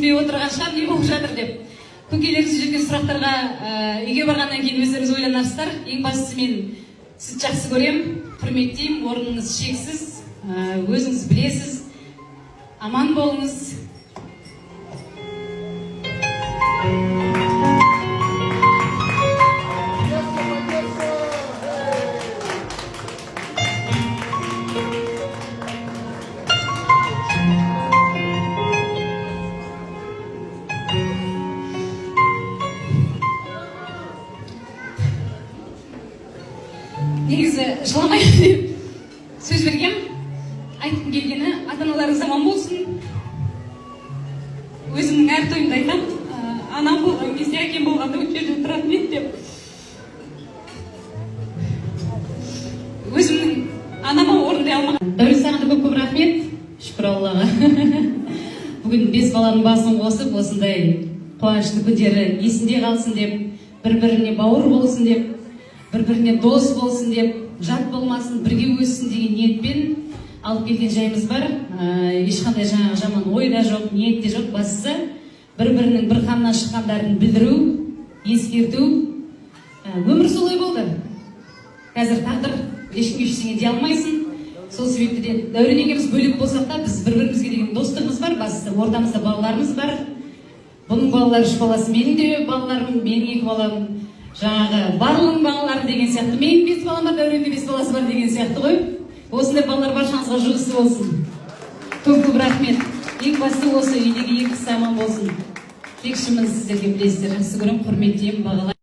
Түсінбей отырған шығар, не болып жатыр деп. Көкейлеріңізде жүрген сұрақтарға үйге барғаннан кейін өздеріңіз ойланарсыздар. Ең бастысы, мен сізді жақсы көремін, құрметтеймін, орныңыз шексіз, өзіңіз білесіз. Аман болыңыз. Негізі жыламаймын деп сөз бергем. Айтқым келгені, ата аналарыңыз аман болсын. Өзімнің әр тойымда айтамын, анам болған кезде, әкем болғанда осы жерде тұратын еді деп. Өзімнің анама орындай алмаған. Дәурен, саған да көп көп рахмет. Шүкір Аллаға, бүгін бес баланың басын қосып, осындай қуанышты күндері есінде қалсын деп, бір біріне бауыр болсын деп, бір біріне дос болсын деп, жат болмасын, бірге өссін деген ниетпен алып келген жайымыз бар. Ешқандай жаңағы жаман ой да жоқ, ниет те жоқ. Бастысы, бір бірінің бір қаннан шыққандарын білдіру, ескерту. Өмір солай болды, қазір тағдыр, ешкімге ештеңе дей алмайсың. Сол себепті де Дәурен екеуміз бөлек болсақ та, біз бір бірімізге деген достығымыз бар. Бастысы, ортамызда балаларымыз бар. Бұның балалары үш баласы, менің де балаларым, менің екі балам, жаңағы барлығының балалары деген сияқты. Менің бес балам бар, Дәуренде бес баласы бар деген сияқты ғой. Осындай балалар баршаңызға жұғысты болсын. Көп көп рахмет. Ең бастысы, осы үйдегі екі кісі аман болсын. Тілекшімін сіздерге, білесіздер, жақсы көремін, құрметтеймін, бағалаймын.